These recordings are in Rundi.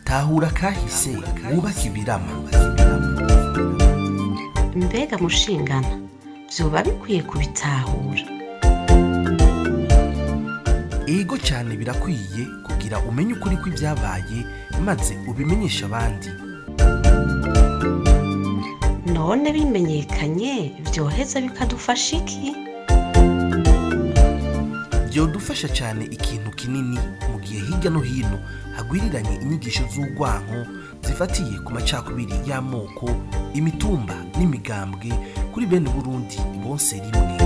Tahura kahise wubake ibirama. Mbega mushingana vyoba bikwiye kubitahura? Ego cyane, birakwiye kugira umenye ukuri kw'ibyabaye maze ubimenyeshe abandi. None bimenyekanye vyoheza bikadufasha iki? Byodufasha cyane ikintu kinini mu gihe hirya no hino hagwiriranye inyigisho z'urwanko zifatiye ku macakubiri y'amoko, imitumba n'imigambwe kuri bene Burundi bose rimwe.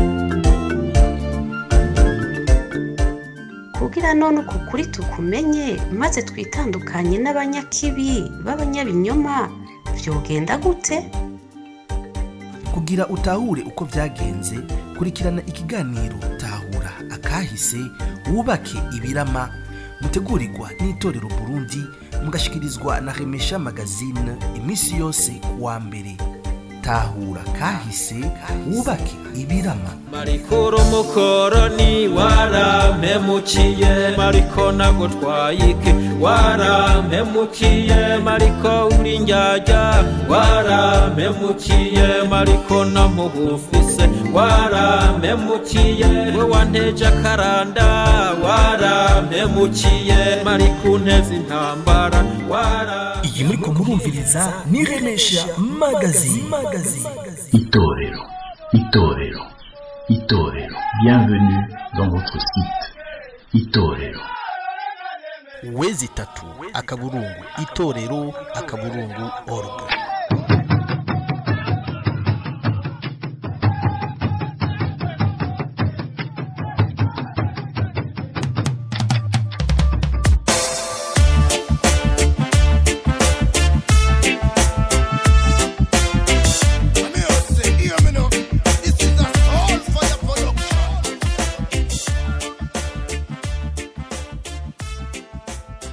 Kugira none uku kuri tukumenye maze twitandukanye n'abanyakibi b'abanyabinyoma vyogenda gute? Kugira utahure uko byagenze, kurikirana ikiganiro Tahura akahise wubake ibirama, mutegurirwa n'itorero Burundi, mugashikirizwa na Remesha Magazine iminsi yose kuwa mbere. Tahura kahise wubake ibirama. Mariko umukoroni warampemukiye, Mariko nagutwaye iki warampemukiye, Mariko uri njyajya warampemukiye, Mariko namugufise warampemukiye, we wanteje akaranda warampemukiye, Mariko unteze intambara wara. Iyi muriko murumviriza ni Remesha Magazine. Itorero, Itorero, Itorero. Bienvenue dans votre site Itorero. www.itorero.org.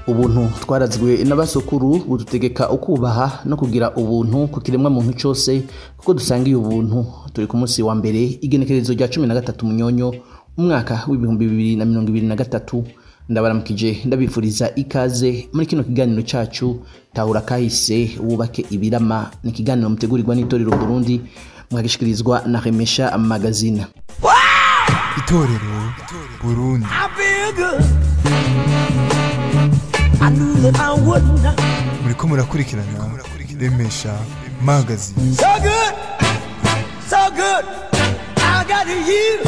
Ubuntu twarazwe n'abasokuru budutegeka ukubaha no kugira ubuntu ku kiremwa muntu cyose, kuko dusangiye ubuntu. Turi ku munsi wa mbere, igenekerezo rya 13 Munyonyo umwaka w'2023. Ndabaramukije, ndabifuriza ikaze muri kino kiganiro cacu Tahura kahise wubake ibirama. Ni ikiganiro mutegurirwa n'itorero Burundi, mukagishikirizwa na Remesha Magazine. Itorero Burundi. Muriko murakurikirana Remesha Magazine. So good, so good, I got you.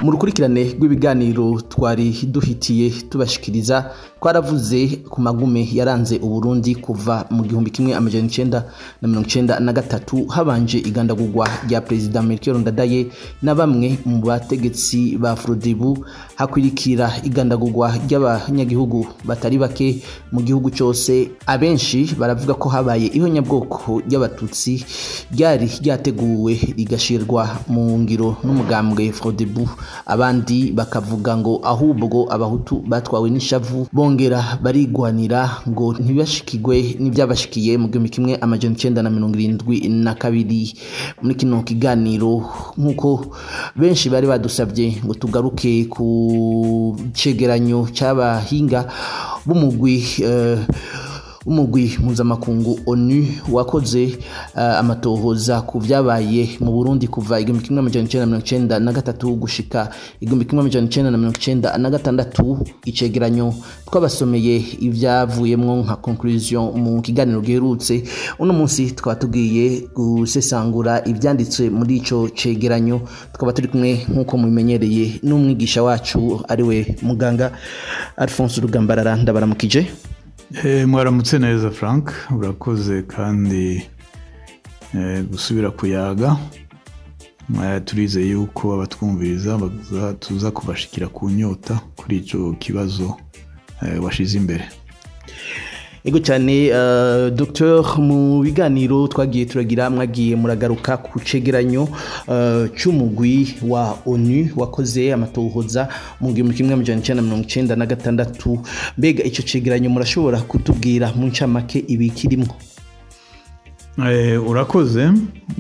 Mu rukurikirane rw'ibiganiro twari duhitiye tubashikiriza, twaravuze ku magume yaranze Uburundi kuva mu 1993, habanje igandagurwa rya Perezida Melchior Ndadaye na bamwe mu bategetsi ba Frodebu, hakwirikira igandagurwa ry'abanyagihugu batari bake mu gihugu cyose. Abenshi baravuga ko habaye ihonyabwoko ry'abatutsi ryari ryateguwe rigashirwa mu ngiro n'umugambwe Frodebu. Abandi bakavuga ngo ahubwo abahutu batwawe n'ishavu, bongera barigwanira ngo ntibashikigwe n'ibyabashikiye mu 1972. Muri kino kiganiro, nk'uko benshi bari badusabye ngo tugaruke ku cegeranyo cy'abahinga b'umugwi umugwi mpuzamakungu ONU wakoze amatohoza ku vyabaye mu Burundi kuva 1993 gushika 1996. Icegeranyo twabasomeye ivyavuyemwo nka conclusion mu kiganiro giherutse. Uno munsi tukaba tugiye gusesangura ivyanditswe muri ico cegeranyo. Tukaba turi kumwe nk'uko mubimenyereye n'umwigisha wacu ariwe muganga Alphonse Rugambarara. Ndabaramukije. Mwaramutse neza Frank, urakoze kandi gusubira kuyaga. Turizeye yuko abatwumviriza tuza kubashikira ku nyota kuri ico kibazo washize imbere. Ego cyane Dr, mu biganiro twagiye turagira mwagiye muragaruka ku cegeranyo cy'umugwi wa ONU wakoze amatohoza mu 1996. Mbega ico cegeranyo murashobora kutubwira mu ncamake ibikirimwo? Urakoze.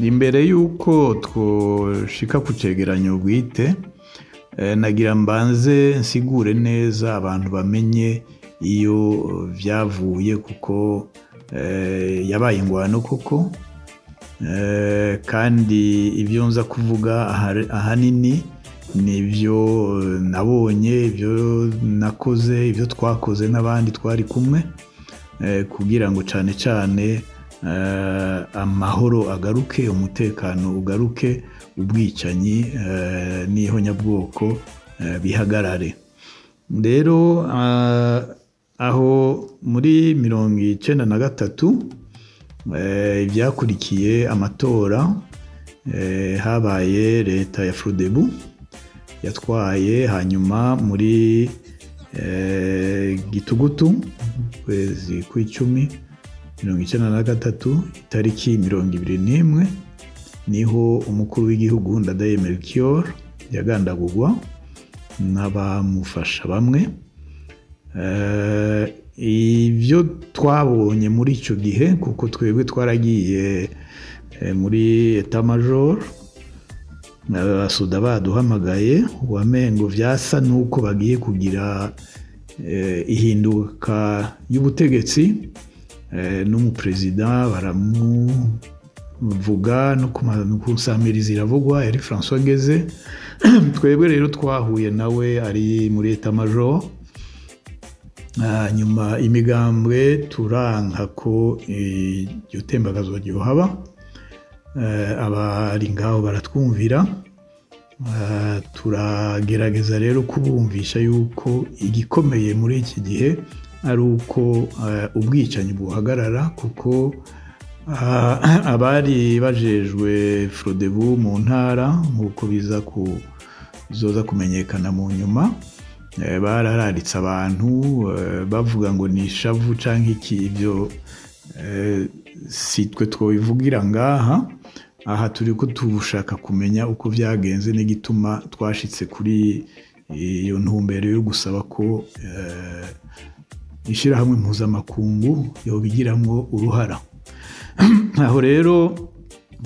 Imbere yuko twoshika ku cegeranyo bwite, Nagira mbanze nsigure neza abantu bamenye iyo byavuye, kuko yabaye ingwano koko. Kandi ibyo nza kuvuga ahanini ni ibyo nabonye, ibyo nakoze, ibyo twakoze n'abandi twari kumwe, kugira ngo cyane cyane amahoro agaruke, umutekano ugaruke, ubwicanyi n'ihonyabwoko bihagarare. Rero aho muri 93, ibyakurikiye amatora, habaye leta ya Frodebu yatwaye. Hanyuma muri Gitugutu, kwezi kw'icumi, 93, itariki 21, niho umukuru w'igihugu Ndadaye Melchior yagandagurwa n'abamufasha bamwe. Ibyo twabonye muri icyo gihe, kuko twebwe twaragiye muri état-major, abasoda baduhamagaye, wamengo vyasa nuko bagiye kugira ihinduka y'ubutegetsi, n'umuperezida baramuvuga, no kusamiriza iravugwa, yari François Ngeze. Twebwe rero twahuye nawe ari muri état-major. Hanyuma imigambwe turanka ko iryo tembagazwa ryohaba. Abari ngaho baratwumvira. Turagerageza rero kubumvisha yuko igikomeye muri iki gihe ari uko ubwicanyi buhagarara, kuko abari bajejwe Frodebu mu ntara, nk'uko biza ku bizoza kumenyekana mu nyuma, barararitse abantu, bavuga ngo ni ishavu canke iki. Ibyo si twe twobivugira ngaha. Aha turi ko tubushaka kumenya uko byagenze n'igituma twashitse kuri iyo ntumbero yo gusaba ko ishyirahamwe mpuzamakungu yobigiramwo uruhara. Aho rero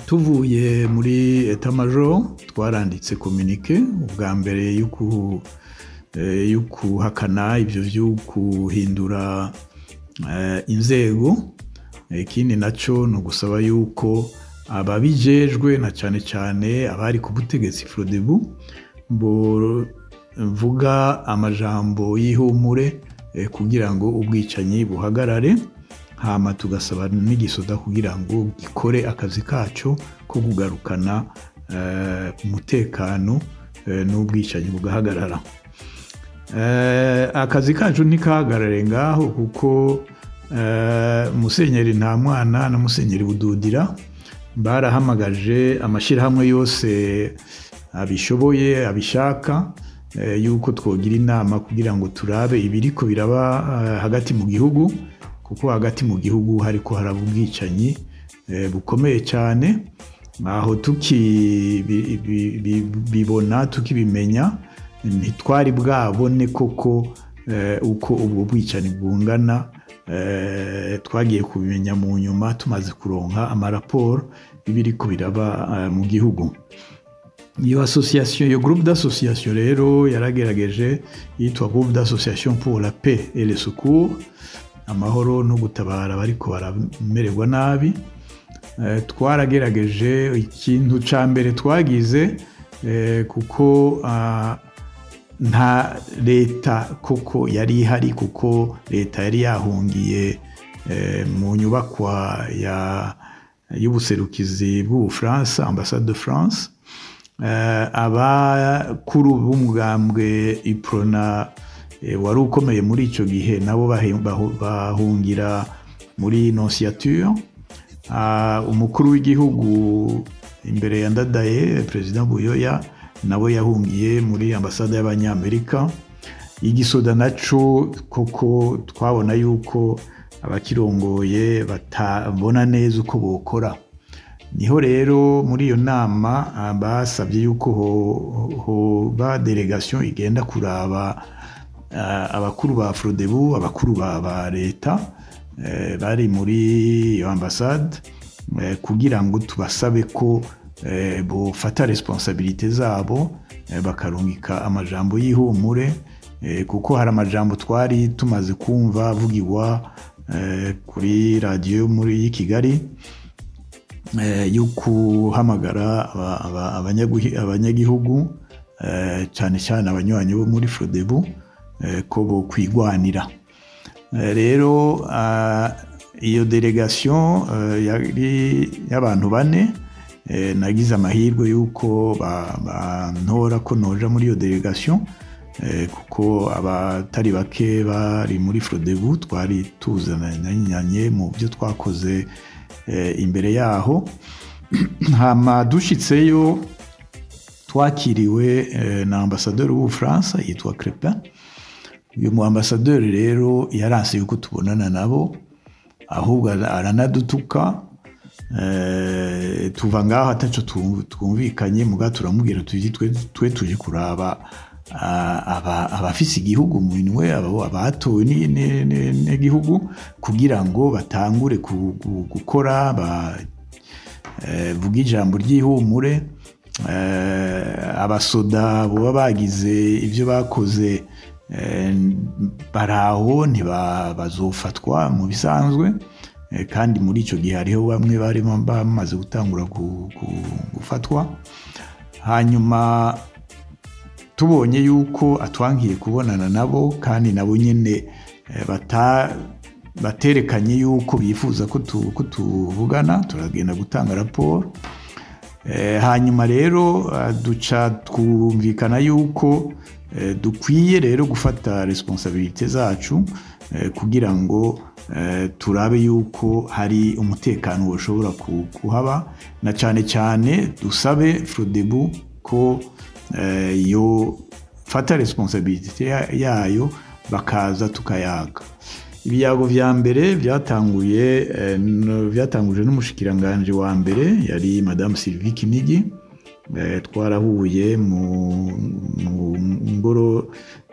tuvuye muri état-major, twaranditse communiqué ubwa mbere yo kuhakana ibyo byo guhindura inzego. Ikindi nacyo ni ugusaba yuko ababijejwe, na cyane cyane abari ku butegetsi Frodebu, mvuga amajambo y'ihumure kugira ngo ubwicanyi buhagarare. Hama tugasaba n'igisoda kugira ngo gikore akazi kacyo ko kugarukana umutekano, n'ubwicanyi bugahagarara. Akazi kacu ntikahagarare ngaho, kuko Musenyeri Ntamwana na Musenyeri Bududira barahamagaje amashyirahamwe yose abishoboye, abishaka, yuko twogira inama kugira ngo turabe ibiriko biraba hagati mu gihugu, kuko hagati mu gihugu hariko haraba ubwicanyi bukomeye cyane. Aho tukibibona, tukibimenya, ntitwari bwabone koko uko ubwo bwicanyi bungana. Twagiye kubimenya mu nyuma, tumaze kuronka amaraporo y'ibiriko biraba mu gihugu. Iyo association, iyo groupe d'association rero yaragerageje, yitwa Groupe d'association pour la paix et le secours, amahoro no gutabara bariko baramererwa nabi. Twaragerageje. Ikintu ca mbere twagize, kuko nta leta koko yari ihari, kuko leta yari yahungiye mu nyubakwa ya y'ubuserukizi bw'Ubufaransa, Ambassade de France, abakuru b'umugambwe Uprona wari ukomeye muri ico gihe nabo bahungira muri nonciature. Umukuru w'igihugu imbere ya Ndadaye, Perezida Buyoya, nawe yahungiye muri ambasade y'Abanyamerika. Igisoda naco koko twabona yuko abakirongoye batabona neza uko bokora. Niho rero muri iyo nama basabye yuko hoba délégation igenda kuraba abakuru ba Frodebu, abakuru ba leta bari muri iyo ambasade, kugira ngo tubasabe ko bofata responsabilité zabo. bakarungika amajambo y'ihumure, kuko hari amajambo twari tumaze kumva avugirwa kuri radiyo muri Kigali yo guhamagara abanyagihugu, cyane cyane abanywanyi bo muri Frodebu, ko bo kwigwanira. Rero iyo délégation yari y'abantu bane. Nagize amahirwe y'uko bantora ko noja muri iyo délégation, kuko abatari bake bari muri Frodebu twari tuzananye mu byo twakoze imbere yaho. Hama dushitseyo, twakiriwe na ambasaderi w'Ubufaransa yitwa Crepin. Uyu mu ambasaderi rero yaranse yuko tubonana nabo, ahubwo aranadutuka. Tuva ngaho ataco twumvikanye. Muga turamubwira tuti twe tuje kuraba abafise igihugu mu minwe, abatowe n'igihugu, kugira ngo batangure gukora, bavuge ijambo ry'ihumure. Abasoda boba bagize ibyo bakoze, baraho, ntibazofatwa mu bisanzwe. Kandi muri icyo gihe hariho bamwe bari bamaze gutangura gufatwa. Hanyuma tubonye yuko atwankiye kubonana nabo, kandi nabo nyine baterekanye yuko bifuza ko tuvugana, turagenda gutanga raporo. Hanyuma rero duca twumvikana yuko dukwiye rero gufata responsabilités zacu kugira ngo turabe yuko hari umutekano ushobora kuhaba, na cyane cyane dusabe Frodebu ko yo fata responsabilité yayo, bakaza tukayaga. Ibiyago vya mbere byatanguye byatanguje n'umushikiranganje wa mbere, yari Madame Sylvie Kinigi. Twarahuye mu ngoro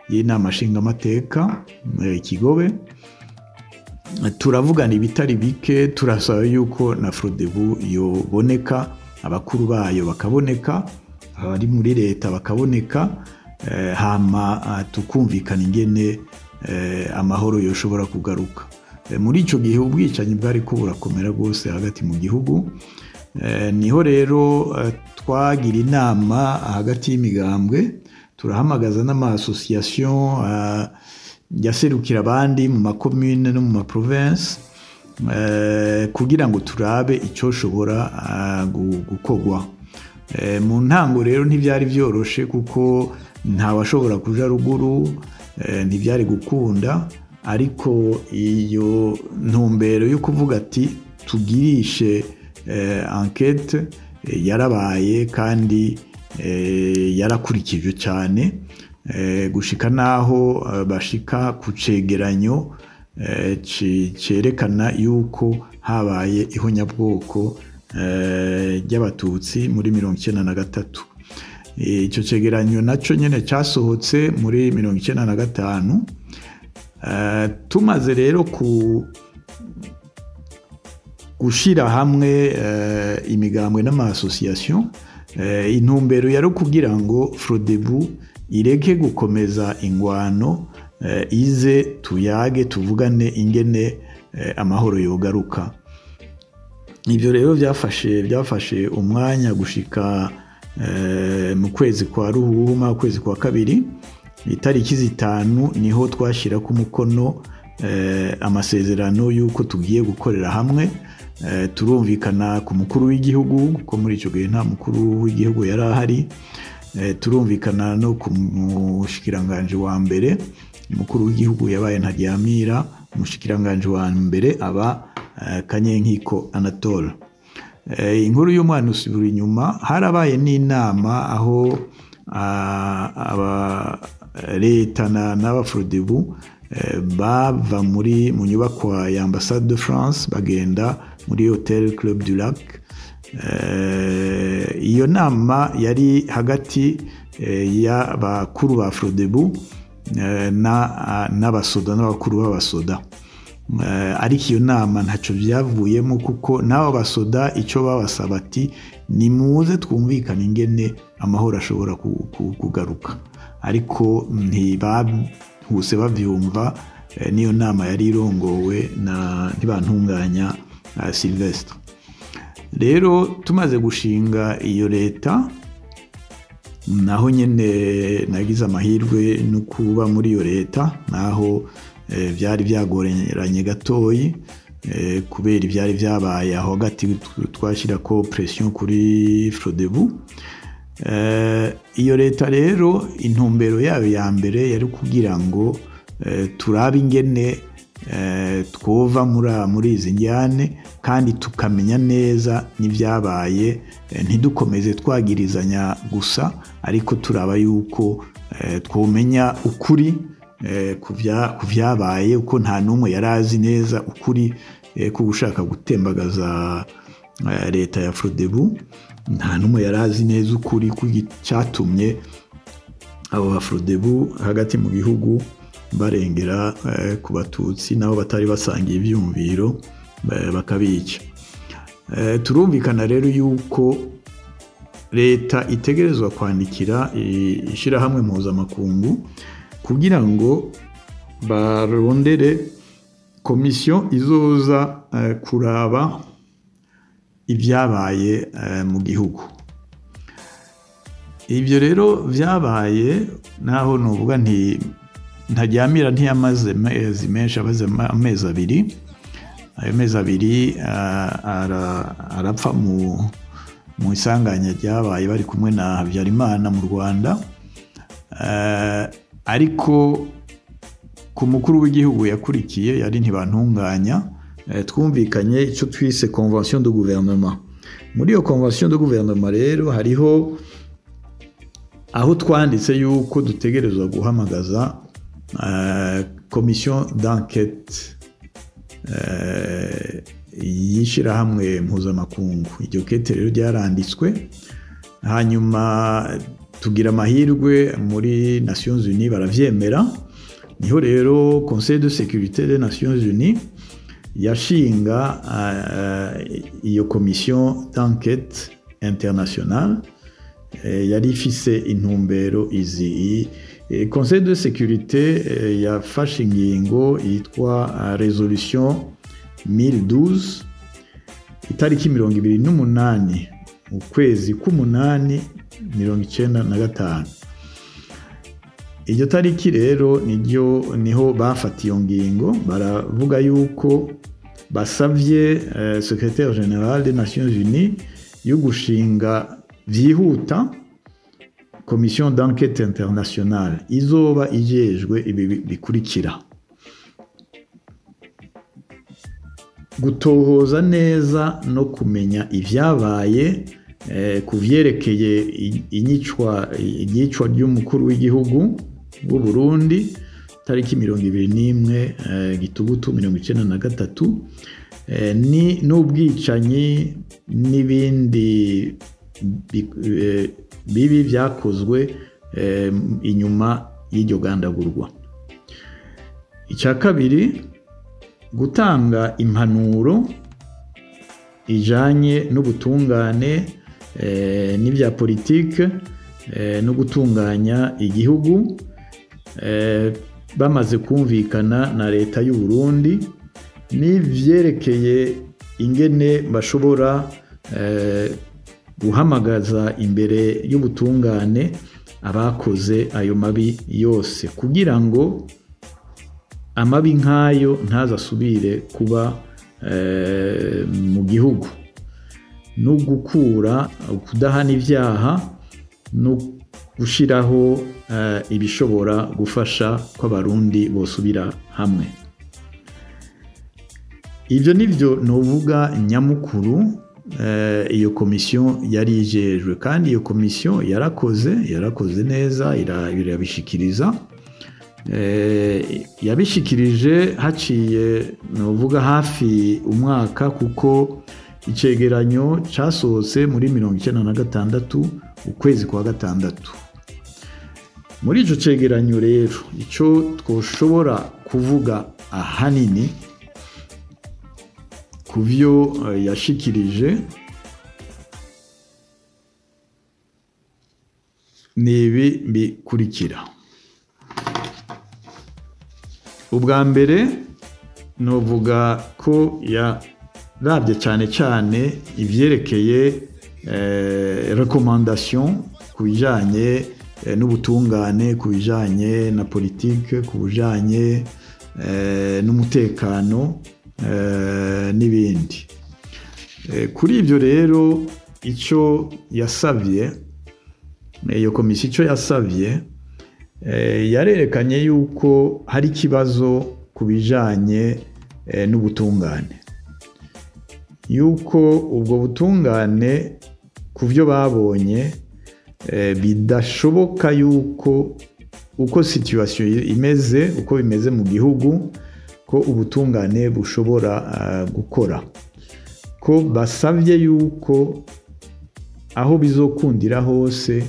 y'inama nshingamateka Kigobe, turavugana ibitari bike, turasaba yuko na Frodebu yoboneka, abakuru bayo bakaboneka, abari muri leta bakaboneka, hama tukumvikana ingene amahoro yoshobora kugaruka. Muri icyo gihe ubwicanyi bwari ko burakomera rwose hagati mu gihugu. Niho rero twagira inama hagati y'imigambwe, turahamagaza n'ama association yaserukira abandi mu makomune no mu ma province, kugira ngo turabe icyoshobora gukorwa. Mu ntango rero ntibyari byoroshe, kuko ntawashobora kuja ruguru, ntibyari gukunda. Ariko iyo ntumbero yo kuvuga ati tugirishe enquête yarabaye, kandi yarakurikijwe cyane, gushika naho bashika ku cegeranyo cerekana yuko habaye ihonyabwoko ry'Abatutsi muri 93. Icyo cegeranyo nacyo nyine cyasohotse muri 95. Tumaze rero ku gushyira hamwe imigambwe n'ama association, intumbero yari kugira ngo Frodebu ireke gukomeza ingwano, ize tuyage, tuvugane ingene amahoro yogaruka. Ibyo rero byafashe umwanya gushika mu kwezi kwa Ruhuhuma, ukwezi kwa kabiri, itariki 5, niho twashyira ku mukono amasezerano y'uko tugiye gukorera hamwe. Turumvikana ku mukuru w'igihugu, kuko muri icyo gihe nta mukuru w'igihugu yari ahari. Turumvikana no ku mushikiranganje wa mbere. Umukuru w'igihugu yabaye Ntaryamira, umushikiranganje wa mbere aba Kanyenkiko Anatole. Inkuru y'umwana usubira inyuma, harabaye n'inama aho aba leta n'abafrodebu bava muri mu nyubakwa ya Ambassade de France bagenda muri Hotel Club du Lac. Iyo nama yari hagati y'abakuru ba Frodebu n'abasoda n'abakuru b'abasoda. Ariko iyo nama ntacyo byavuyemo, kuko n'abo basoda icyo babasaba ati nimuze twumvikane ingene amahoro ashobora kugaruka. Ariko ntibahuse bavyumva. Niyo nama yari irongowe na Ntibantunganya Sylvestre. Rero tumaze gushinga iyo leta, naho nyene nagize amahirwe no kuba muri iyo leta, naho byari byagoranye gatoyi kubera ibyari byabaye aho hagati, twashyira ko pression kuri Frodebu. Iyo leta rero, intumbero yayo ya mbere yari kugira ngo turabe ingene twova muri izi njyane, kandi tukamenya neza n'ibyabaye, ntidukomeze twagirizanya gusa, ariko turaba yuko twomenya ukuri ku byabaye, uko nta n'umwe yari azi neza ukuri ku gushaka gutembagaza leta ya Frodebu. Nta n'umwe yari azi neza ukuri cyatumye abo ba Frodebu hagati mu gihugu barengera ku Batutsi nabo batari basangiye ibyumviro, bakabica. Turumvikana rero yuko leta itegerezwa kwandikira ishyirahamwe mpuzamakungu kugira ngo barondere komisiyo izoza kuraba ibyabaye mu gihugu. Ibyo rero byabaye, naho nuvuga nti Ntaryamira ntiyamaze amezi menshi, abaze amezi 2. Ayo mezi 2 arapfa mu isanganya ryabaye bari kumwe na Habyarimana mu Rwanda. Ariko ku mukuru w'igihugu yakurikiye yari Ntibantunganya, twumvikanye icyo twise convention de gouvernement. Muri iyo convention de gouvernement rero hariho aho twanditse yuko dutegerezwa guhamagaza commission d'enquête y'ishyirahamwe mpuzamakungu. Iryo kete rero ryaranditswe, hanyuma tugira amahirwe muri Nations Unies baravyemera. Niho rero Conseil de sécurité des Nations Unies yashinga iyo commission d'enquête internationale yari ifise intumbero izi. Conseil de sécurité yafashe ingingo yitwa résolution 1012, itariki 28 ukwezi k'umunani 1995. Iryo tariki rero niryo niho bafata iyo ngingo, baravuga yuko basavye secrétaire général des Nations Unies yo gushinga vyihuta commission d'enquête internationale izoba ijejwe ibi bikurikira: gutohoza neza no kumenya ivyabaye ku vyerekeye inyicwa ry'umukuru w'igihugu w'u Burundi tariki 21 Gitugutu 1993, ni n'ubwicanyi n'ibindi bibi byakozwe inyuma y'iryo gandagurwa. Icya kabiri, gutanga impanuro ijanye n'ubutungane n'ibya politike no gutunganya igihugu, bamaze kumvikana na leta y'u Burundi n'ivyerekeye ingene bashobora guhamagaza imbere y'ubutungane abakoze ayo mabi yose, kugira ngo amabi nk'ayo ntazasubire kuba mu gihugu, no gukura kudahana ibyaha no gushiraho ibishobora gufasha ko Abarundi bosubira hamwe. Ivyo nivyo novuga nyamukuru iyo komisiyo yari ijejwe, kandi iyo komisiyo yarakoze neza, irabishikiriza. Yabishikirije haciye novuga hafi umwaka, kuko icegeranyo casohotse muri 1996 ukwezi kwa gatandatu. Muri ico cegeranyo rero ico twoshobora kuvuga ahanini kuvyo yashikirije Ni ibi bikurikira. Ubwa mbere novuga ko yarabye cyane cyane ivyerekeye recommandation ku bijanye n'ubutungane, ku bijanye na politike, ku bijanye n'umutekano n'ibindi. Kuri ibyo rero, icyo yasabye iyo komisiyo, icyo yasabye, yarerekanye yuko hari ikibazo ku bijanye n'ubutungane, yuko ubwo butungane, ku byo babonye, bidashoboka yuko uko situation imeze, uko bimeze mu gihugu, ko ubutungane bushobora gukora, ko basabye yuko aho bizokundira hose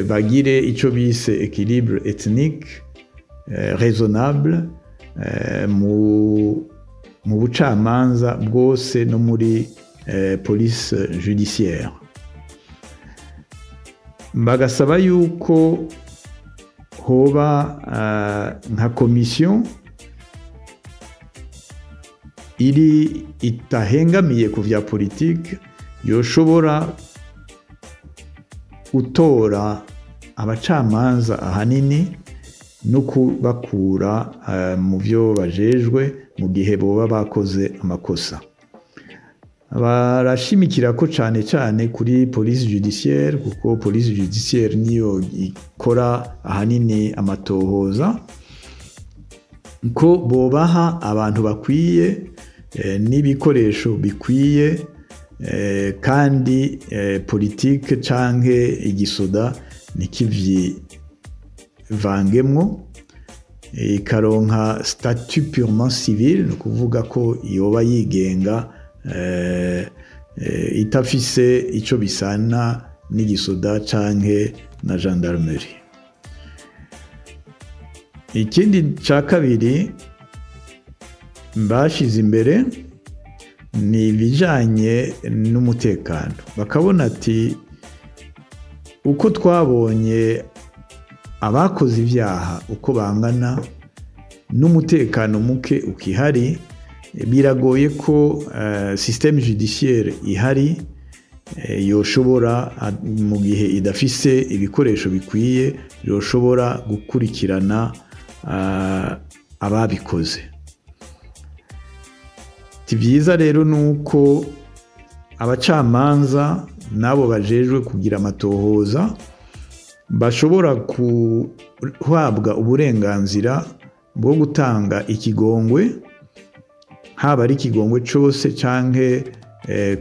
bagire icyo bise équilibre ethnique raisonnable mu bucamanza bwose no muri police judiciaire. Bagasaba yuko hoba nka komisiyo iri itahengamiye ku vya politike, yoshobora gutora abacamanza ahanini no kubakura mu byo bajejwe mu gihe boba bakoze amakosa. Barashimikira ko cyane cyane kuri police judiciaire, kuko police judiciaire niyo ikora ahanini amatohoza, ko bobaha abantu bakwiye n'ibikoresho bikwiye, kandi politike canke igisoda ntikivyivangemwo, ikaronka statut purement civil, ni ukuvuga ko yoba yigenga, itafise ico bisana n'igisoda canke na gendarmerie. Ikindi cya kabiri bashize imbere ni ibijyanye n'umutekano. Bakabona ati uko twabonye abakoze ibyaha uko bangana n'umutekano muke ukihari, biragoye ko système judiciaire ihari yoshobora, mu gihe idafise ibikoresho bikwiye, yoshobora gukurikirana ababikoze. Si byiza rero ni uko abacamanza n'abo bajejwe kugira amatohoza bashobora guhabwa uburenganzira bwo gutanga ikigongwe, haba ari ikigongwe cyose canke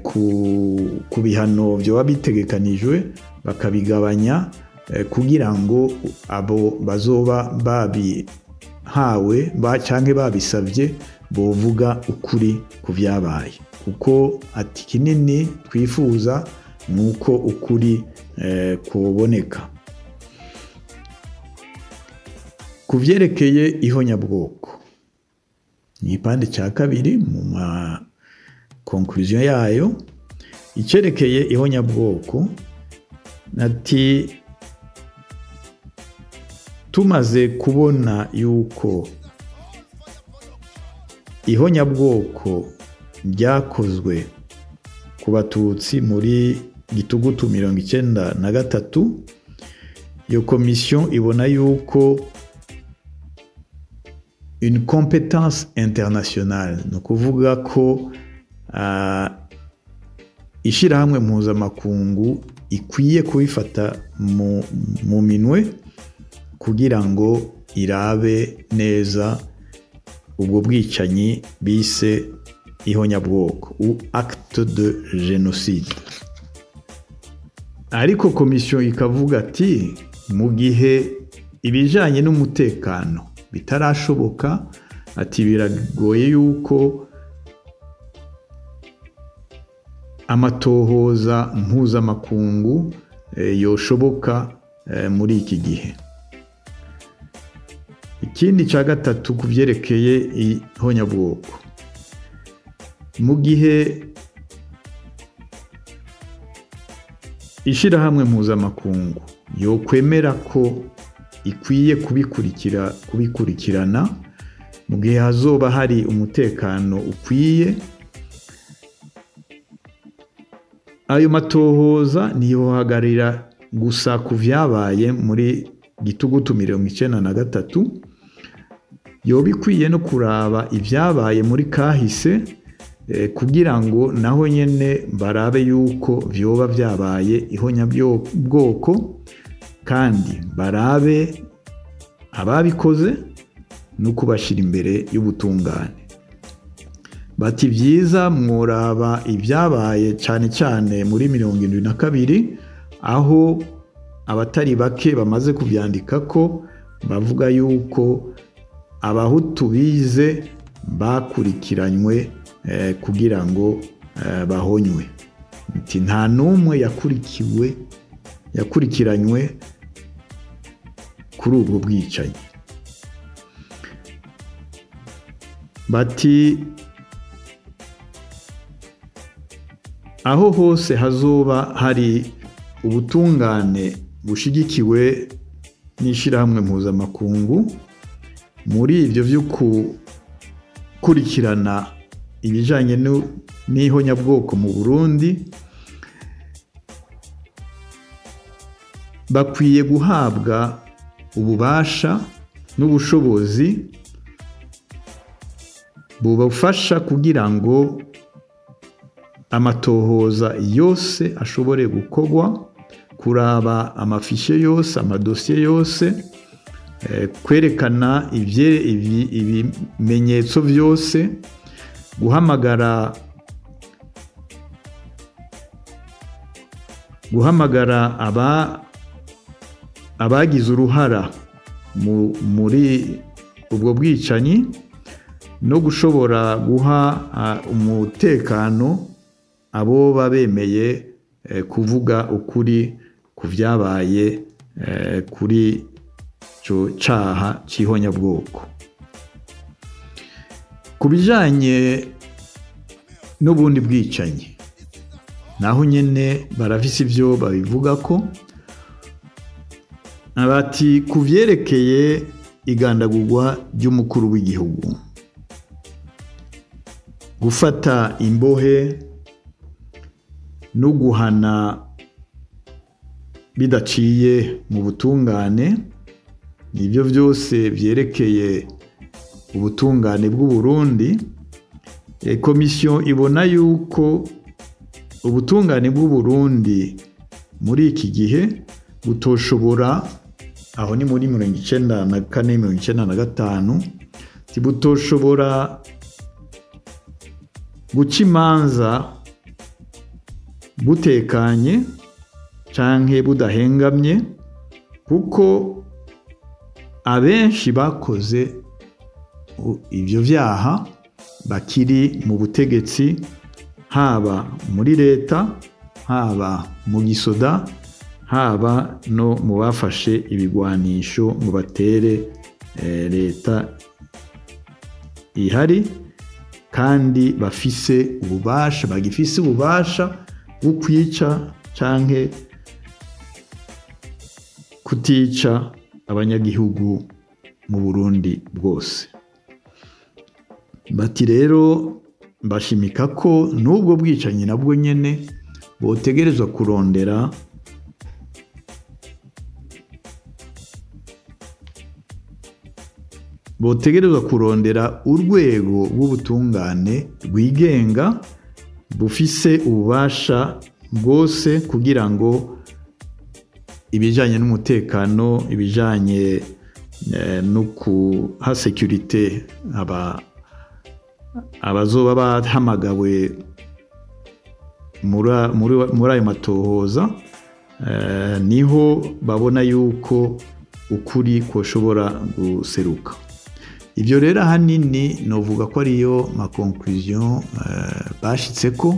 ku bihano byoba bitegekanijwe bakabigabanya, kugira ngo abo bazoba babihawe canke babisabye bovuga ukuri ku byabaye, kuko ati kinini twifuza ni uko ukuri kuboneka. Ku byerekeye ihonyabwoko, ni igipande cya kabiri mu ma conclusion yayo. Icyerekeye ihonyabwoko, ati tumaze kubona yuko ihonyabwoko ryakozwe ku Batutsi muri Gitugutu 93, iyo komisiyo ibona yuko une compétence internationale, ni ukuvuga ko ishyirahamwe mpuzamakungu ikwiye kubifata mu minwe kugira ngo irabe neza ubwo bwicanyi bise ihonyabwoko ou acte de génocide. Ariko komisiyo ikavuga ati mu gihe ibijyanye n'umutekano bitarashoboka, ati biragoye yuko amatohoza mpuzamakungu yoshoboka muri iki gihe. Ikindi cya gatatu ku byerekeye ihonyabwoko, mu gihe ishyirahamwe mpuzamakungu yokwemera ko ikwiye kubikurikirana mu gihe hazoba hari umutekano ukwiye. Ayo matohoza ntiyohagarira gusa ku vyabaye muri Gitugutu 93, yoba ikwiye no kuraba ibyabaye muri kahise kugira ngo naho nyene barabe yuko vyoba vyabaye ihonyabwoko, kandi barabe ababikoze no kubashira imbere y'ubutungane. Bati vyiza mworaba ibyabaye cyane cyane muri 72, aho abatari bake bamaze kuvyandika ko bavuga yuko abahutu bize bakurikiranywe kugira ngo bahonywe. Nti nta numwe yakurikiranywe kuri ubwo bwicanyi. Bati aho hose hazoba hari ubutungane bushigikiwe n'ishirahamwe mpuzamakungu muri ivyo vyo gukurikirana ibijanye n'ihonyabwoko mu Burundi, bakwiye guhabwa ububasha n'ubushobozi bubafasha kugira ngo amatohoza yose ashobore gukorwa, kuraba amafishe yose, amadosiye yose, kwerekana ibimenyetso byose, guhamagara abagize uruhara muri ubwo bwicanyi, no gushobora guha umutekano abo babemeye kuvuga ukuri ku vyabaye kuri ico caha c'ihonyabwoko. Ku bijanye n'ubundi bwicanyi naho nyene barafise ivyo babivuga ko, bati ku vyerekeye igandagurwa ry'umukuru w'igihugu, gufata imbohe no guhana bidaciye mu butungane, nibyo byose vyerekeye ubutungane bw'u Burundi. Komisiyo ibona yuko ubutungane bw'u Burundi muri iki gihe butoshobora, aho ni muri 94 95, butoshobora guca imanza butekanye canke budahengamye, kuko abenshi bakoze ivyo vyaha bakiri mu butegetsi, haba muri leta, haba mu gisoda, haba no mu bafashe ibigwanisho ngo batere leta ihari, kandi bafise ububasha, bagifise ububasha bwo kwica canke kutica abanyagihugu mu Burundi bwose. Bati rero bashimika ko nubwo bwicanyi nabwo nyene botegerezwa kurondera urwego rw'ubutungane rwigenga bufise ububasha bwose kugira ngo ibijanye n'umutekano, ibijanye no kuha sécurité abazoba bahamagawe muri ayo matohoza, niho babona yuko ukuri koshobora guseruka. Ibyo rero ahanini novuga ko ariyo ma conclusion bashitseko,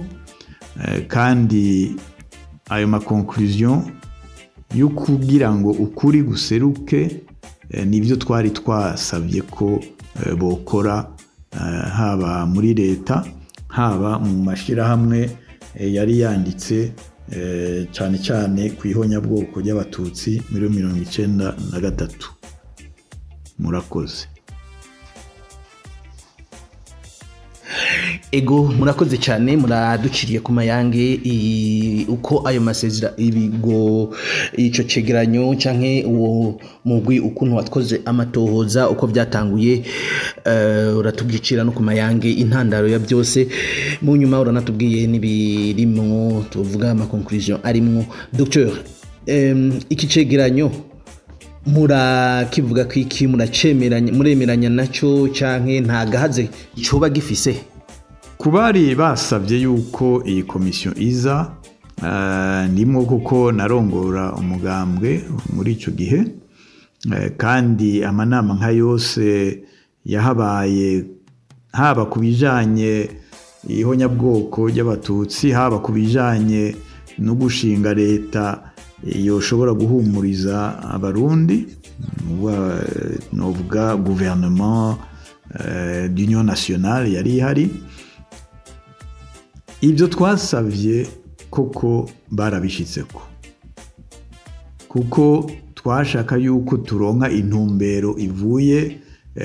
kandi ayo ma conclusion yo kugira ngo ukuri guseruke nibyo twari twasabye ko bokora, haba muri leta, haba mu mashirahamwe yari yanditse cyane cyane ku ihonyabwoko ry'abatutsi muri 1993. Murakoze. Ego, murakoze cyane, muraduciriye ku mayange uko ayo masezera ibigo ico cegeranyo canke uwo mugwi ukuntu watkoze amatohoza uko byatanguye, uratubwicira no ku mayange intandaro ya byose. Mu nyuma uranatubwiye n'ibirimwo, tuvuga ama conclusion arimwo. Docteur, iki cegeranyo murakivuga kwiki, muracemeranya, muremeranya naco canke nta gahaze coba gifise? Kubari basabye yuko iyi komisiyo iza, nimwo kuko narongora umugambwe muri ico gihe, kandi amanama nka yose yahabaye, haba ku bijanye ihonyabwoko ry'abatutsi, haba ku bijanye no gushinga leta yoshobora guhumuriza abarundi, novuga gouvernement d'union nationale yari ihari. Ibyo twasabye koko barabishitseko, kuko twashaka yuko turonka intumbero ivuye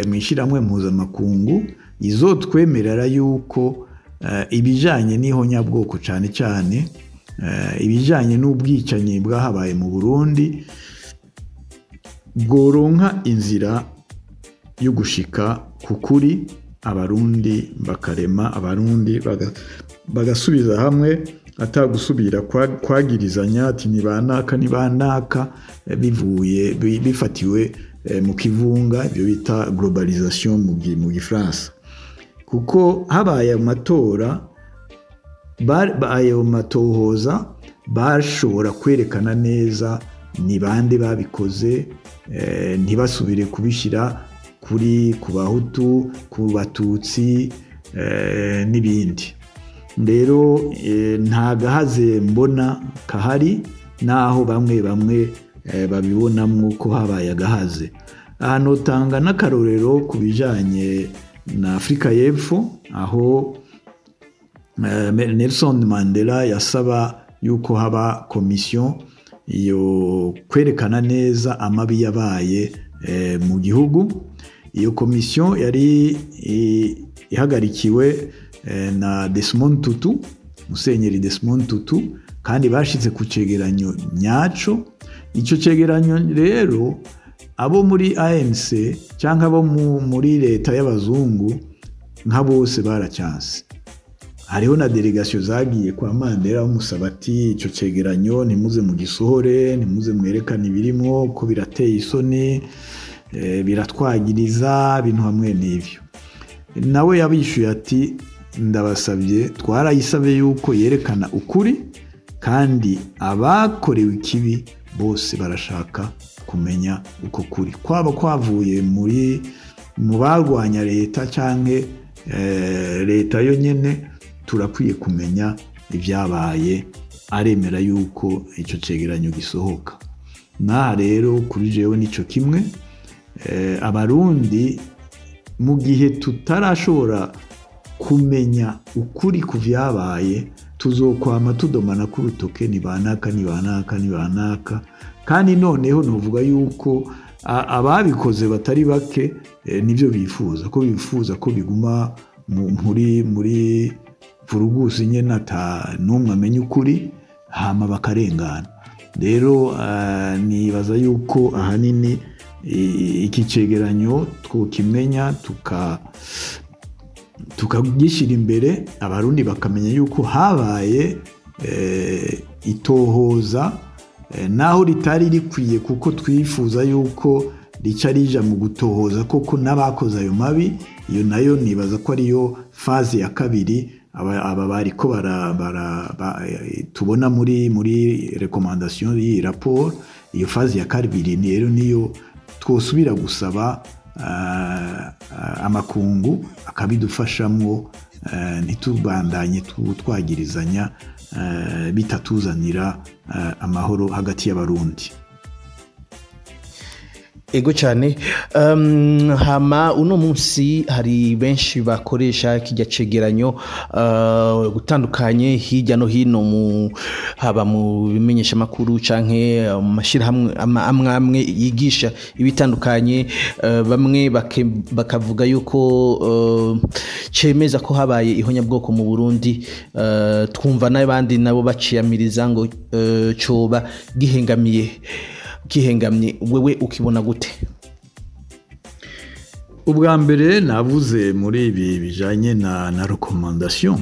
mu ishyirahamwe mpuzamakungu izotwemerera yuko ibijanye n'ihonyabwoko cyane cyane ibijanye n'ubwicanyi bwahabaye mu Burundi bworonka inzira yo gushika kukuri, abarundi bakarema, abarundi bagasubiza hamwe, atagusubira kwagirizanya ati nibanaka nibanaka, bivuye bifatiwe mu kivunga, ibyo bita globalisation mu Gifaransa. Kuko habaye amatora, ayo matohoza bashobora kwerekana neza ni bande babikoze, ntibasubire kubishyira kuri ku bahutu, ku batutsi n'ibindi. Rero nta gahaze mbona kahari, naho bamwe bamwe babibonamwo ko habaye agahaze. Ahantu tanga n'akarorero ku bijanye na Afrika y'Epfo, aho Nelson Mandela yasaba yuko haba komisiyo yo kwerekana neza amabi yabaye mu gihugu. Iyo komisiyo yari ihagarikiwe na Desmond Tutu, Musenyeri Desmond Tutu, kandi bashize ku cegeranyo nyaco. Ico cegeranyo rero abo muri ANC cyangwa abo muri leta y'abazungu nka bose baracyanse. Hariho na delegation zagiye kwa Mandela bamusaba ati ico cegeranyo ntimuze mu gisohore, ntimuze mwerekane ibirimo ko birateye isoni, biratwagiriza ibintu hamwe n'ivyo. Nawe yabishuye ati ndabasabye, twarayisabe yuko yerekana ukuri, kandi abakorewe ikibi bose barashaka kumenya uko kuri, kwaba kwavuye muri mu barwanya leta canke leta yo nyene, turakwiye kumenya ibyabaye. Aremera yuko ico cegeranyo gisohoka. Na rero kuri jewe nico kimwe, abarundi mu gihe tutarashobora kumenya ukuri ku vyabaye, tuzokwama tudomana ku rutoke ni banaka ni banaka ni banaka. Kandi noneho novuga yuko ababikoze batari bake nivyo bifuza, ko bifuza ko biguma muri vurugusi nyene ata numwe amenya ukuri, hama bakarengana. Rero nibaza yuko ahanini iki cegeranyo twokimenya tukagishyira imbere, abarundi bakamenya yuko habaye itohoza, naho ritari rikwiye, kuko twifuza yuko rica rija mu gutohoza koko n'abakoze ayo mabi. Iyo nayo nibaza ko ariyo faze ya kabiri aba bariko tubona muri recommandation y'iyi rapport. Iyo faze ya kabiri rero niyo twosubira gusaba amakungu akabidufashamwo, ntitubandanye twagirizanya bitatuzanira amahoro hagati y'abarundi. Ego cyane. Hama uno munsi hari benshi bakoresha kijya cegeranyo gutandukanye hirya no hino, haba mu bimenyesha makuru canke mu mashirahamwe amwe yigisha ibitandukanye. Bamwe bakavuga yuko cemeza ko habaye ihonyabwoko mu Burundi, twumva n'abandi nabo baciyamiriza ngo coba gihengamye. Wewe ukibona gute? Ubwa mbere navuze muri ibi bijanye na recommandation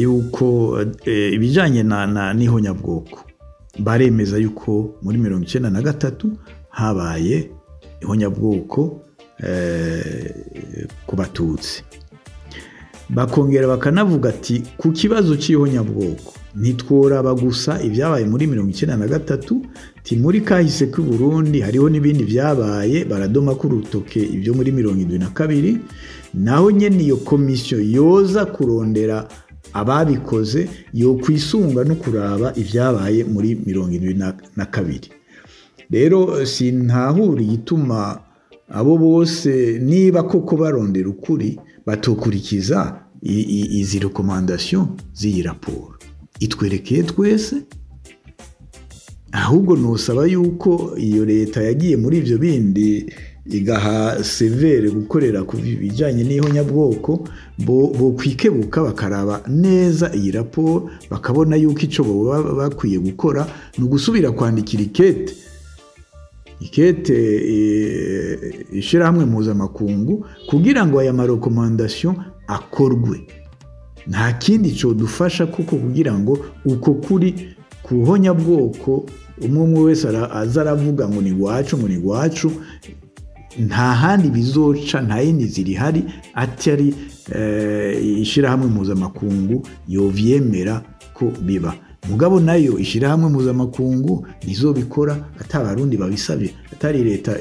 yuko ibijanye na n'ihonyabwoko baremeza yuko muri 1993 habaye ihonyabwoko ku Batutsi. Bakongera bakanavuga ati ku kibazo cy'ihonyabwoko ntitworaba gusa ibyabaye muri 1993, ti muri kahise k'u Burundi hariho n'ibindi byabaye, baradoma ku rutoke ibyo muri 1972. Naho nyene iyo komisiyo yoza kurondera ababikoze yo kwisunga no kuraba ibyabaye muri 1972. Rero sintahura igituma abo bose niba koko barondera ukuri batokurikiza izi recommandation z'iyi raporo itwerekeye twese. Ahubwo nusaba yuko iyo leta yagiye muri ivyo bindi igaha severe gukorera ku bijanye n'ihonyabwoko bo kwikebuka bakaraba neza iyi raporo, bakabona yuko ico bo bakwiye gukora ni ugusubira kwandikira ikete ishirahamwe mpuzamakungu kugira ngo aya marekomandasiyo akorwe. Nta kindi cyo dufasha kuko kugira ngo uko kuri kuhonyabwoko umwe wese aza aravuga ngo ni gwacu, ngo ni gwacu, nta handi bizoca, nta yindi zirihari atari ishirahamwe mpuzamakungu yovyemera ko biba. Mugabo nayo ishirahamwe mpuzamakungu ntizobikora atabarundi babisabye, atari leta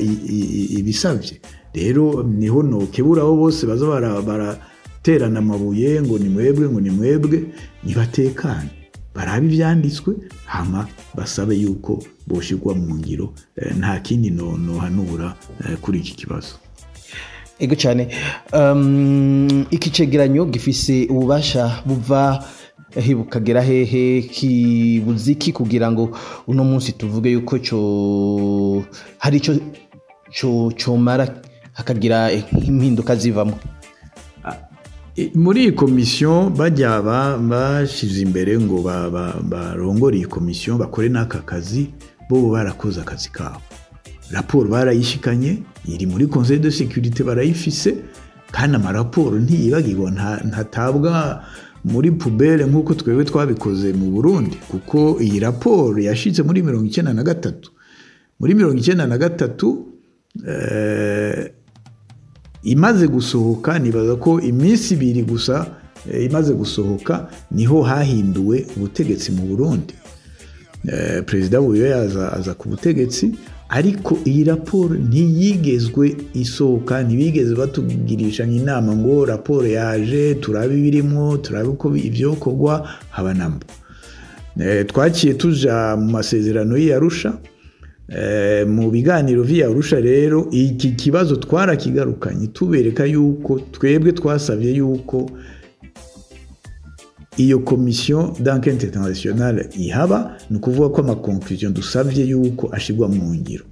ibisabye. Rero niho nokeburaho bose baza baraterana amabuye ngo ni mwebwe, ngo ni mwebwe, nibatekane barabe ivyanditswe hama basabe yuko boshirwa mu ngiro. Nta kindi nohanura kuri iki kibazo. Ego cyane. Iki cegeranyo gifise ububasha buva bukagera hehe, kibuziki kugira ngo uno munsi tuvuge yuko cyo hari ico cyo mara hakagira impinduka zivamo? Muri iyi komisiyo bajya bashize imbere ngo barongore iyi komisiyo bakore n'aka kazi, bo barakoze akazi kabo. Raporo barayishikanye, iri muri Conseil de sécurité barayifise, kandi amaraporo ntiyibagirwa, ntatabwa muri poubelle nk'uko twebwe twabikoze mu Burundi, kuko iyi raporo yashitse muri 1993. Muri 1993 imaze gusohoka, nibaza ko iminsi ibiri gusa imaze gusohoka niho hahinduwe ubutegetsi mu Burundi. Perezida Buyoya aza ku butegetsi, ariko iyi raporo ntiyigezwe isohoka, ntibigeze batugirisha inama ngo raporo yaje turabe ibirimo, turabe uko ibyokorwa, haba namba. Twaciye tuja mu masezerano y'Arusha. Mu biganiro vy'Arusha rero iki kibazo twarakigarukanye, tubereka yuko twebwe twasavye yuko iyo commission d'enquête internationale ihaba, ni ukuvuga ko ama conclusion dusavye yuko ashirwa mu ngiro.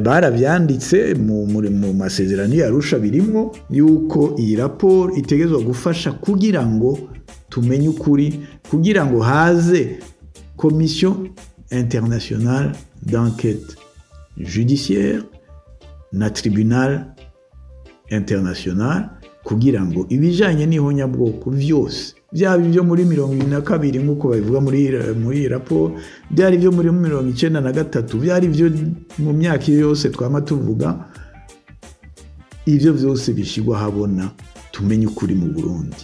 Baravyanditse mu masezerano y'Arusha, birimwo yuko iyi raporo itegezwa gufasha kugira ngo tumenye ukuri, kugira ngo haze commission internationale d'enquête judiciaire na tribunal international, kugira ngo ibijanye n'ihonyabwoko vyose, byaba ibyo muri 1972 nk'uko babivuga muri raporo, byari ibyo muri 1993, byari ibyo mu myaka yose twama tuvuga, ivyo vyose bishigwa habona tumenye ukuri mu Burundi.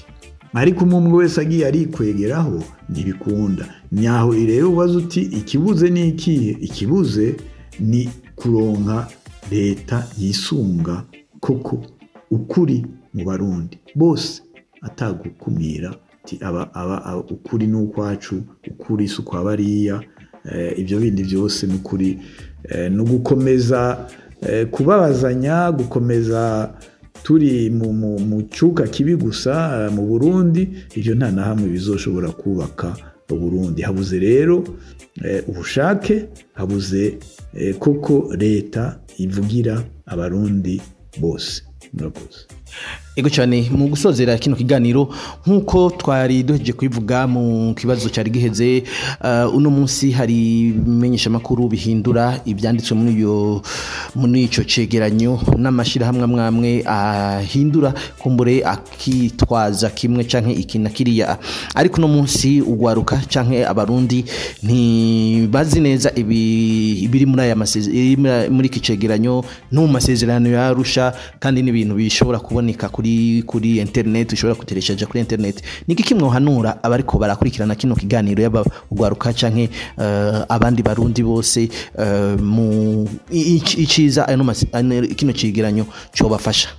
Ariko umwe wese agiye arikwegeraho ntibikunda. Nyaho rero ubaza uti ikibuze ni ikihe? Ikibuze ni kuronka leta yisunga koko ukuri mu Barundi bose, atagukumira ati aba ukuri n'ukwacu, ukuri si ukwa bariya, ibyo bindi byose n'ukuri. Ni ugukomeza kubabazanya, gukomeza turi mu cyuka kibi gusa mu Burundi. Ibyo nta na hamwe bizoshobora kubaka Burundi. Habuze rero ubushake, habuze koko leta ivugira Abarundi bose. Murakoze. Ego cyane. Mu gusozera kino kiganiro, nk'uko twari duhejeje kubivuga mu kibazo cyari giheze, uno munsi hari ibimenyesha makuru bihindura ibyanditswe muri ico cegeranyo, n'amashirahamwe amwe ahindura kumbure akitwaza kimwe canke iki na kiriya, ariko uno munsi ugwaruka canke Abarundi ntibazi neza ibi biri muri aya muri iki cegeranyo no mu masezerano ya Arusha, kandi n'ibintu bishobora kuboneka kuri internet, ushobora kutereshaja kuri internet. Niki kimwe hanura abariko barakurikirana kino kiganiro, yaba ugwaruka canke abandi Barundi bose, mu iciza ano kino cegeranyo cobafasha?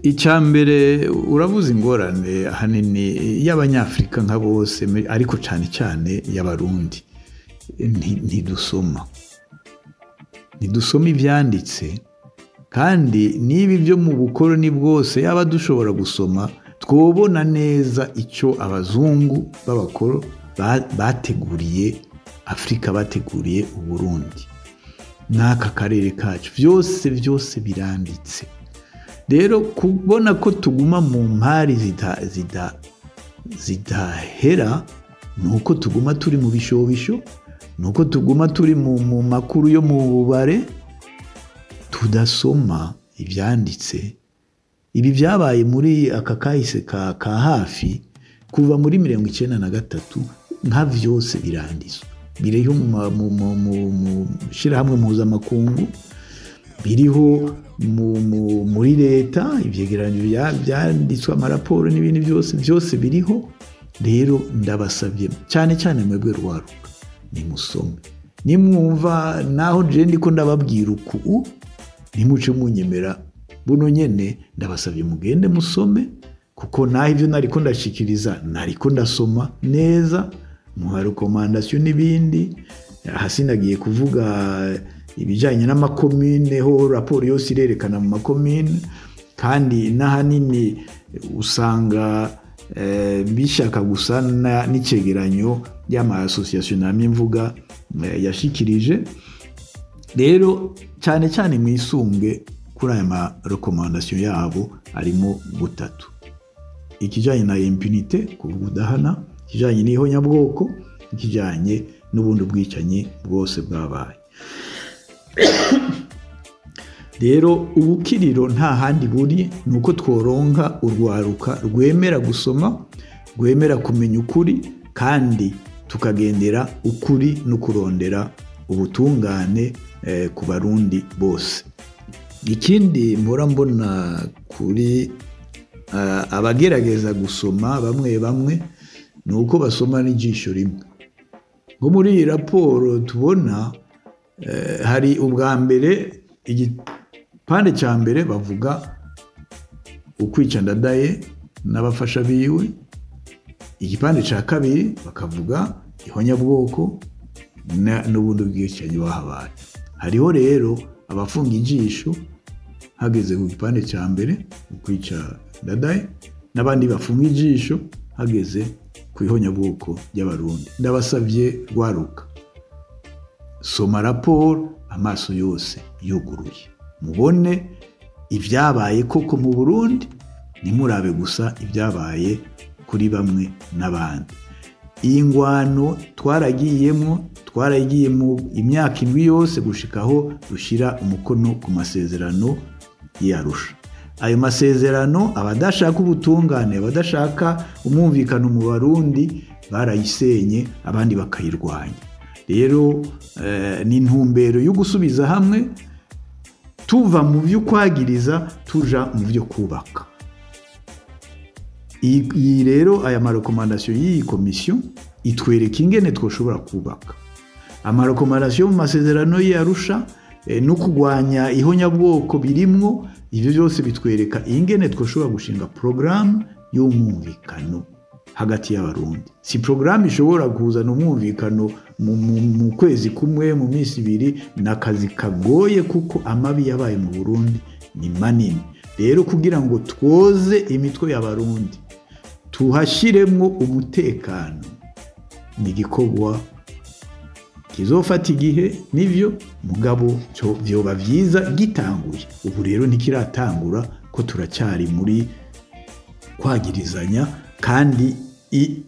Icya mbere, uravuze ingorane ahanini y'Abanyafurika nka bose, ariko cyane cyane y'Abarundi: ntidusoma ibyanditse. Kandi niba ibyo mu bukoroni bwose yaba dushobora gusoma, twobona neza icyo abazungu b'abakoro bateguriye Afurika, bateguriye Uburundi n'aka karere kacu. Byose byose biranditse. Rero kubona ko tuguma mu mpari zidahera ni uko tuguma turi mu bishobisho, ni uko tuguma turi mu makuru yo mu bubare, tudasoma ibyanditse. Ibi byabaye muri aka kahise ka hafi kuva muri 93, nka byose biranditswe, biriho mu shyirahamwe mpuzamakungu, biriho muri leta, ibyegeranyo byanditswe, amaraporo n'ibindi byose byose biriho. Rero ndabasabye cyane cyane mwebwe rwaruka, nimusome. Nimwumva naho je ndiko ndababwira uku, ntimuce munyemera buno nyene. Ndabasabye mugende musome, kuko naho ibyo nariko ndashikiriza nariko ndasoma neza mu recommandation n'ibindi. Hasi nagiye kuvuga ibijyanye n'amakomine, ho raporo yose irerekana mu makomine, kandi n'ahanini usanga bishaka gusa n'icegeranyo y'ama association namye mvuga yashikirije. Rero cyane cyane mwisunge kuri aya ma recommandation yabo, arimo butatu: ikijyanye na impunité, kuvuga udahana, ikijyanye n'ihonyabwoko, ikijyanye n'ubundi bwicanyi bwose bwabaye. Rero ubukiriro nta handi buri, ni uko tworonka urwaruka rwemera gusoma, rwemera kumenya ukuri, kandi tukagendera ukuri no kurondera ubutungane ku Barundi bose. Ikindi mpora mbona kuri abagerageza gusoma bamwe bamwe, ni uko basoma n'ijisho rimwe. Nko muri iyi raporo tubona hari ubwa mbere igipande cya mbere bavuga ukwica Ndadaye n'abafasha biwe, igipande cya kabiri bakavuga ihonyabwoko n'ubundi bwicanyi bahabaye. Hariho rero abafunga ijisho hageze ku gipande cya mbere, ukwica Ndadaye, n'abandi bafunga ijisho hageze ku ihonyabwoko ry'Abarundi. Ndabasabye rwaruka, soma raporo amaso yose yuguruye, mubone ibyabaye koko mu Burundi, ntimurabe gusa ibyabaye kuri bamwe n'abandi. Iyi ngwano twaragiyemo, twaragiyemo imyaka 7 yose gushikaho dushyira umukono ku masezerano y'Arusha. Ayo masezerano, abadashaka ubutungane, abadashaka umwumvikano mu Barundi, barayisenye, abandi bakayirwanya. Rero ni intumbero yo gusubiza hamwe, tuva mu byo kwagiriza tuja mu byo kubaka. Iyi rero, aya ma recommandation y'iyi komisiyo itwereka ingene twoshobora kubaka. Ama recommandation mu masezerano y'Arusha no kurwanya ihonyabwoko birimwo, ibyo byose bitwereka ingene twoshobora gushinga porogaramu y'umwumvikano. hagati y'abarundi. Si programme ishobora kuzana umwumvikano mu kwezi kumwe, mu minsi ibiri. N'akazi kagoye kuko amabi yabaye mu Burundi ni manini. Rero kugira ngo twoze imitwe y'abarundi tuhashiremwo umutekano, ni igikorwa kizofata igihe, nivyo, mugabo cyo vyoba vyiza gitanguye. Ubu rero ntikiratangura, ko turacyari muri kwagirizanya, kandi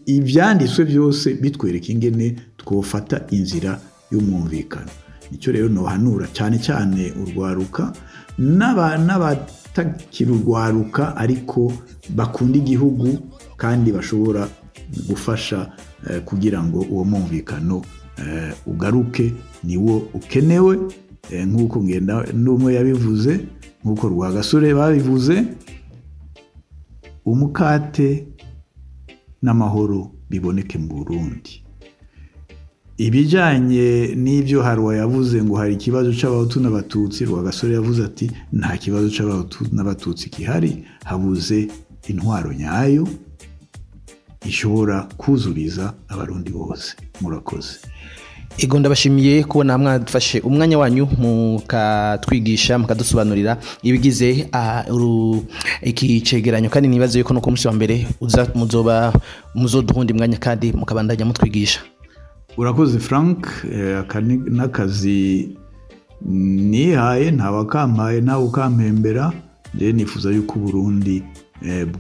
ivyanditswe byose bitwereka ingene twofata inzira y'umwumvikano. Nicyo rero nohanura cyane cyane urwaruka n'abatakiri urwaruka ariko bakunda igihugu kandi bashobora gufasha kugira ngo uwo mwumvikano ugaruke, niwo ukenewe. Nk'uko ngenda n'umwe yabivuze, nk'uko Rwagasore babivuze, umukate n'amahoro biboneke mu Burundi. Ibijanye n'ibyo Harwa yavuze ngo hari ikibazo c'abahutu n'abatutsi, Rwagasore yavuze ati nta kibazo c'abahutu n'abatutsi gihari, habuze intwaro nyayo ishobora kuzuriza abarundi bose. Murakoze. Ego, ndabashimiye kubona mwadufashe umwanya wanyu mukatwigisha, mukadusobanurira ibigize iki cegeranyo, kandi nibaze yuko no ku munsi wa mbere uza muzoba muzoduhundi mwanya kandi mukabandanya mutwigisha. Urakoze Frank, aka ni n'akazi nihaye, ntawakampaye ntawe ukampembera. Je nifuza yuko Burundi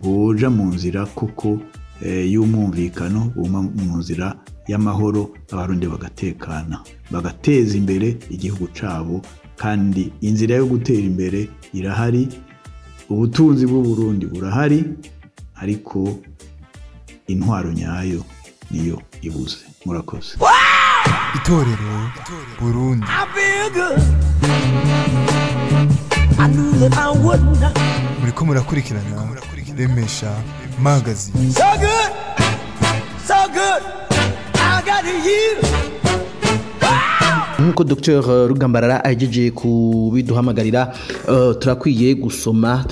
bwoja mu nzira koko y'umwumvikano, buma mu nzira y'amahoro, abarundi bagatekana, bagateza imbere igihugu cabo, kandi inzira yo gutera imbere irahari, ubutunzi bw'u Burundi burahari, ariko intwaro nyayo niyo ibuze. Murakoze. Itorero Burundi. I feel good. I knew that I would not. Muriko murakurikirana Remesha Magazine. So good, so good. I got you. Nkuko Dr Rugambarara ahejeje kubiduhamagarira, turakwiye gusoma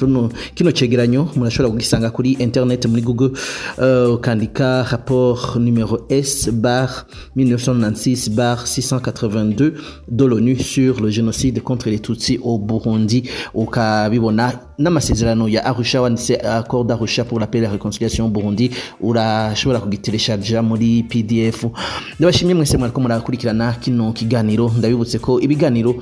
runo kino cegeranyo. Murashobora kugisanga kuri internet, muri Google, ukandika rapport numéro S/1996/682 de l'ONU sur le génocide contre les Tutsis au Burundi, ukabibona n'amasezerano ya Arusha. Wanditse accord d'Arusha pour la paix et la réconciliation au Burundi, urashobora kugitelecharger muri PDF. Ndabashimye mwese mwariko murakurikirana kino kiganiro. Ndabibutse ko ibiganiro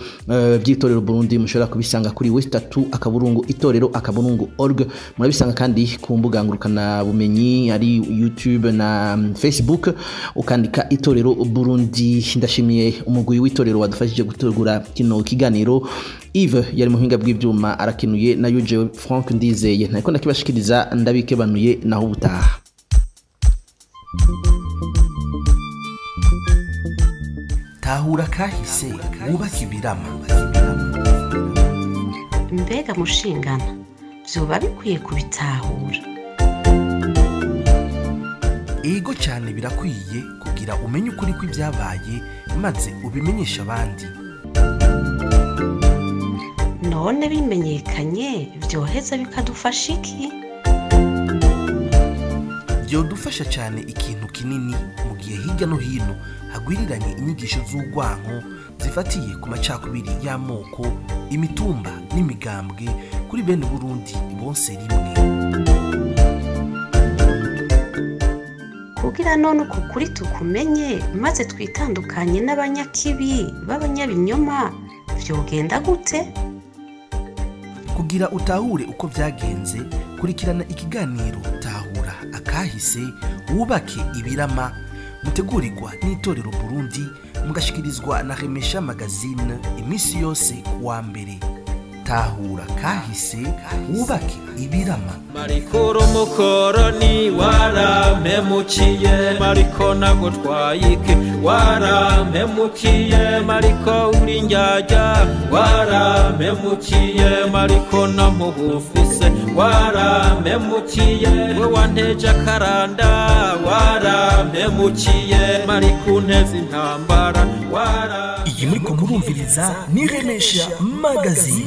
by'itorero Burundi mushobora kubisanga kuri w3.itorero.org. Murabisanga kandi ku mbuga ngurukana bumenyi, ari YouTube na Facebook, ukandika Itorero Burundi. Ndashimiye umugwi w'itorero wadufashije gutegura kino kiganiro. Yves yari muhinga bw'ibyuma, arakenuye, na Yuje Frank Ndizeye ntariko ndakibashikiriza. Ndabikebanuye, naho ubutaha. Tahura kahise, wubake ibirama. Mbega mushingana, vyoba bikwiye kubitahura? Ego cyane, birakwiye kugira umenye ukuri kw'ibyabaye maze ubimenyeshe abandi. None bimenyekanye vyoheza bikadufasha iki? Byodufasha cyane ikintu kinini mu gihe hirya no hino hagwiriranye inyigisho z'urwanko zifatiye ku macakubiri y'amoko, imitumba n'imigambwe kuri bene Burundi bose rimwe. Kugira none uku kuri tukumenye maze twitandukanye n'abanyakibi b'abanyabinyoma, vyogenda gute? Kugira utahure uko byagenze, kurikirana ikiganiro Tahura Akahise Wubake Ibirama, mutegurirwa n'Itorero Burundi, mugashikirizwa na Remesha Magazine iminsi yose kuwa mbere. Tahura kahise, wubake ibirama. Mariko umukoroni warampemukiye, mariko nagutwaye iki? Warampemukiye mariko, uri indyarya, warampemukiye mariko, namuhufise, warampemukiye, we wanteje akaranda, warampemukiye mariko, unteze intambara, wara Iyi muriko murumviriza ni Remesha Magazine.